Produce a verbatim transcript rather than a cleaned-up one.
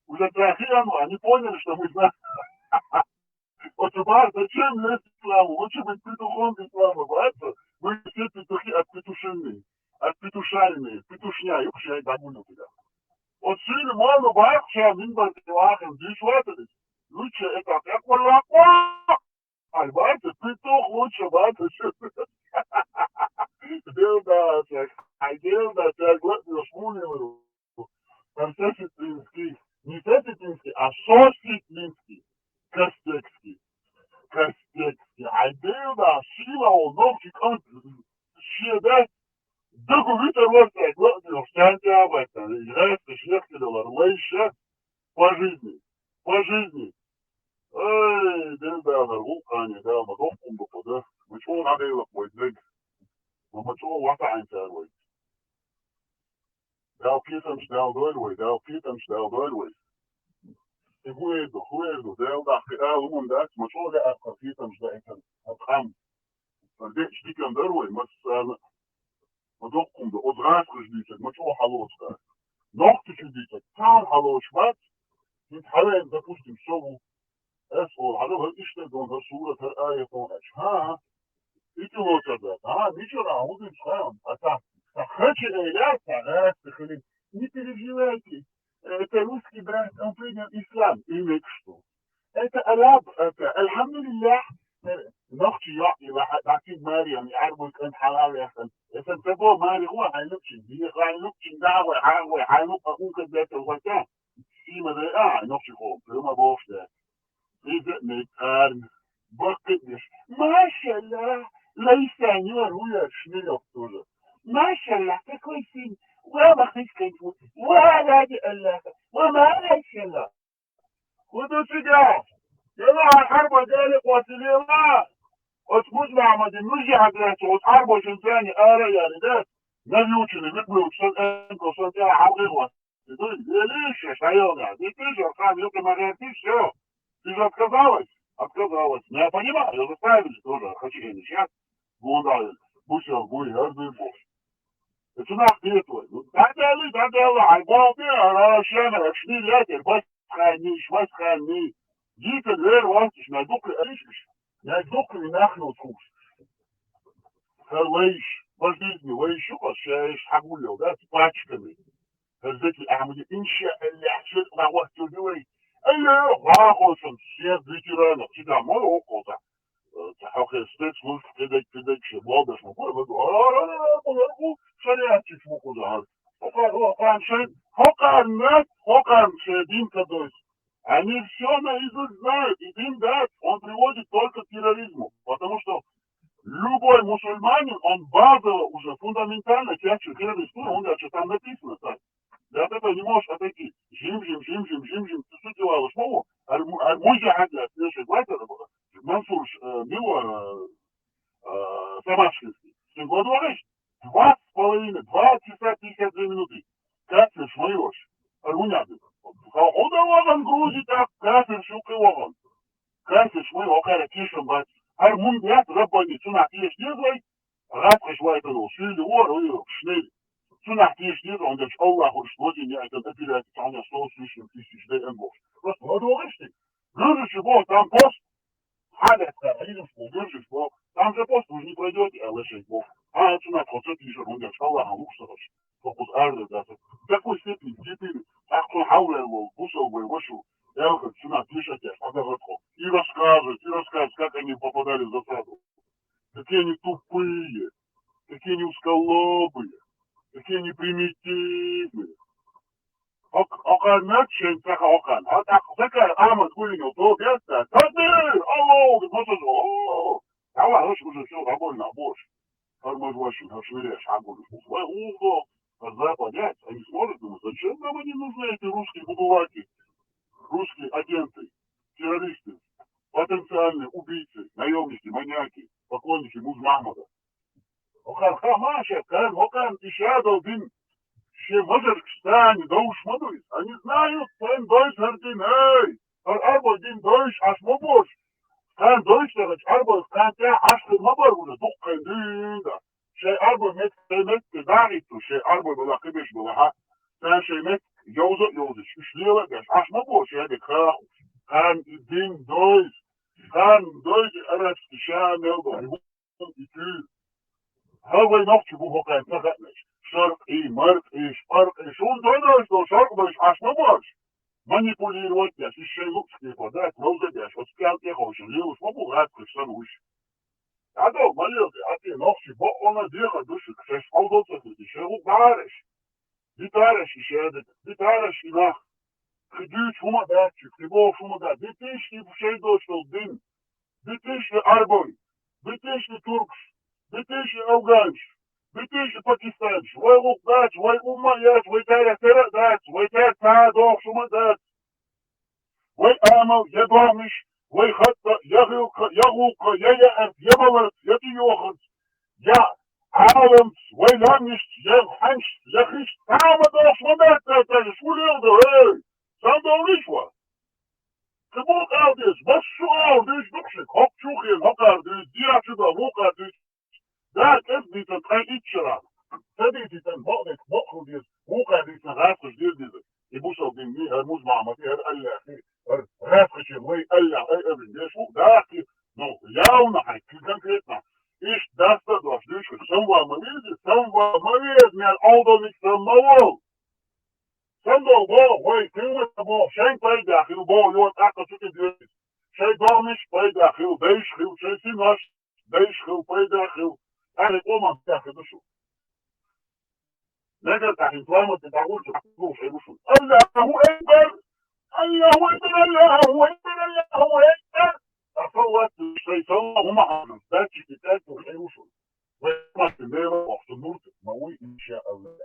Уже цархи, ну, они поняли, что мы знаем. Очень важно, зачем лезть к исламу? Лучше быть петухом ислама, братья. Мы все петухи отпетушенные, отпетушаренные, петушня, и вообще, да, буду тебя. Вот сильно мало бахша, мин бар, ахим, диш ватадис. Лучше это, как валаква. Альбарта, петух лучше, братья. Дел да, так. А дел да, так, вот, ну, шмулил. Сосетлинский, не сосетлинский, а сосетлинский. Костекский. Костекский. Айдеда, шила, о, ногти, кон, шеда. Дагу витер варта, глотни, о, сянтя, варта. Играется, шнехтелер, лейша. По жизни. По жизни. Эй, дел да, вулкане, да, ма дохкум бапо, да. Мачо надо его, мой дрег. Мачо вата антяр, вой. Дал кхетамаш Дала дойла вай, Дала кхетамаш Дала дойла вай. И хӀу эр ду, хӀу эр ду, Дала дахка ала хӀума дац, ма чӀоагӀа а кхетамаш да итан, а къам. Ардеча дикан дар вай, массарна, ма доккхум да, оз гӀазкхаш дийцаг, ма чӀоагӀа хьалоцу дац. Нохчийчу дийцаг, цхьана хьалоцуш бац, хӀинца хьавеана, допустим, со ву. Ас олу, хьажал, хӀара иштта дон, хӀара сурат, хӀара аят дон аьлча. ХӀан-хӀа. Итило ца дац. ХӀан, мичара, хӀун динчу хаам? А ца, ца хача эля, ца гӀаста хилин. Не переживайте. Это русский брат, он принял ислам. И мек что? Это араб, это, альхамдулиллах. Нохчи йоӀ, и лаха, дакин мари, ами, арбуй кан хьалал яхан. Это того мари, ху, хай лукчин, ди, хай лукчин, да, хай, хай, хай, лук, а, ун, как это, вот, да. Сима де, а, нохчи хо, прямо бохш де. Иза мекъарна. Баккхидеш. Машалла. Лайсан юар уяр шмелёв тоже. Машалла, какой сын. Ва махничканчу. Ва ради Аллаха. Ва машалла. Куда тебя? Яла арба гали квасилела. От Муз Махмадин нужи хаграчу, от арба шунтани ара яри да. Навьючили, выключил, энко, сантя, хавгы. Ты, ты, Илюша, шайонга, ты, ты же, там, ёпта, Мария, ты всё. Ты же отказалась? Отказалась. Ну, я понимаю, я заставили тоже, хочу я не сейчас. Гундал, бусел, гуй, я не бог. Это нах ты твой. Ну, да, да, да, да, да, ай, бог, ты, а, а, ща, а, шли, я, ты, бать, хани, швать, хани. Дитя, дверь, вантиш, на духе, а, ишиш. На духе, и нахну, слушай. Хьан лайш, баждизни, лайш ю, хьан шаьш хьагуллел, да, пачками. Хьан зеки Ахьмади, иншааллах, шек ма вахту дилай. Алло, вахо сан, съезд ветеранов, чида, мало около, да. Э, хьо хе спецслужб, кидек, кидек, ше, болдаш, ма, бу, бу, а, а, а, а, бу, бу, шариатчик, бу, куда, а. Хокар, хокар, ше, хокар, нет, хокар, ше, дин кадой. Они всё наизусть знают, и дин, да, он приводит только к терроризму, потому что любой мусульманин, он базово уже фундаментально тяжче первый стул, он дальше там написано, так. Для этого не можешь отойти. Жим, жим, жим, жим, жим, жим, ты суть дела, шмову, армузя, хагля, слушай, Мансур, э, Милуар, э, э, Самашкинский. С ним два, два с половиной, два часа пятьдесят две минуты. Кафир шмайош. Аргуняды. Худа ваган Грузии так, кафир шуки ваган. Кафир шмай окара кишан бац. Ар мун бят раббани цуна киш дезлай. Рабкаш вайтан ол. Шили вор, ой, шнель. Цуна киш дез, он дач Аллаху шлоди не айтан операция, там я сто с лишним тысяч дэ эн бокс. Просто ладогишь ты. Гюржи бо, там пост. Хьале цара, Ӏилмаш бо, гуржаш бо, там же пост, вы же не пройдёте, а лешек бо. А, цунах хоцо тиша, он дяч Аллаха луксараш. Фокус арда даса. Такой степени, степени. Ахтун хьалвел вол, бусал вой, вашу. Элхат, цунах тиша тяж, а да гатхо. И рассказывать, и рассказывать, как они попадали в засаду. Какие они тупые, какие они узколобые, какие они примитивные. Хок-, хокарнат шен цаха хокарна. Хьо тӀаккха закар Ахьмад гуллинал догӀеста. Такбир! Аллаху Акбар! О! Давай, лучше уже всё, довольно, больше. Тормоз вашим, аж ныряешь, огонь. Вай, ухо, западять, они смотрят, думают, зачем нам они нужны, эти русские будулаки, русские агенты, террористы, потенциальные убийцы, наёмники, маньяки, поклонники Муз Махмада. Хокарна ха ма ша, карна, хокарна иша дол дин. Ше мажарг стани довш ма дуй. Они знают, тан дойс хар дин, эй! Хар арба дин дойш, аш ма бош. Тан дойш тагъач арба, тан тя аш хир ма бар уже, дуккхен дин да. Шей арба мет, шей мет, те дагъитту, шей арба бала, кибеш бала, ха. Тан шей мет, йовза а йовзуьйтуш, уьш лела а беш, Ӏаш ма бу шадерг хахуш. Кхарна и дин дойза, кхарна дойза и арабский ша мел долу и хӀума, и туьйра. ХӀара вай нохчий бу хӀокхарна ца хаьа, шаркъий, маркъий, шпаркъий, шуна дойдойш долу шаркъ дойш Ӏаш ма бу уьш. Манипулировать а беш, уьш шайн луъучу кепара дац, ловза а беш, оцу кӀел тӀе а ховшина лелаш ма бу гӀазкхаша санна уьш. ДӀадо, ма лела, хӀаьта нохчий бакъонна дехар ду шуьга, шаьш хьовзал ца хилча, шайн гӀуллакх дӀа а еш. Дитараш и шадерг, дитараш и нах. Кхин дуьйцуш хӀума дац шуьга, кхин бохуш хӀума дац. Дитиш и шайн доцуш долу дин. Дитиш и Ӏарбой. Дитиш и туркаш. Дитиш и афганаш. Дитиш и пакистанаш. Вай гӀуллакх дац, вай умма а яц, вай царах тера а дац, вай цаьрца цхьа а дохуш хӀума а дац. Вай амал, я домнаш, вай хатта, я гӀиллакх, я гӀуллакх, я яарца, я маларца, я тӀейохарца, я Ӏаламца, вай лаьмнашца, я хьаьнашца, я хишца, цхьа а ма дохуш ма дац, дац, шу лела дан, эй! Сан довлийша ван? Кхин муха ала деза? Массо а ала дуьйцу дукха шуьга, хӀокху чу хена, хӀокхара дуьйцу, дехьа чу дан, вукхара дуьйцу. Дала кӀезиг дийцина ткъе итт шарахь. Ца дийцина бакъдерг бакъ хила деза, вукхара дийцина гӀазкхаша деза деза. И бусалба дин, хӀара Муза-Мохьмад, хӀара Аллахь, хӀара гӀазкхаша вай Аллахь, ай, ай, вин деш ву, дахки, ну, явно хьайн, кхин конкретно. Иштта даста а дош дуьйцуш, самаван ма веза, самаван ма веза, мел Ӏовдалниг сам ма вол. Сандал боху, вай, кхин ма ца боху, шайн пайда хила боху, йо, тӀаккха цу тӀе доьшуш. Шайн домнаш пайда хила, дайша хила, шайн синош дайша хила, пайда хила. ТӀаккха къоман тӀехь хир ду шу. Мегар тӀехь хӀинца ламаз тӀе дӀагӀур ду, хӀуш хир ду шу. Аллаху акбар! Аллаху акбар! Аллаху акбар! Аллаху акбар! Аса вац шайн салла хӀума хьанна, датчики тӀехь хир ду шу. Вай ма ца мела вахча нур ма вуй, иншааллах.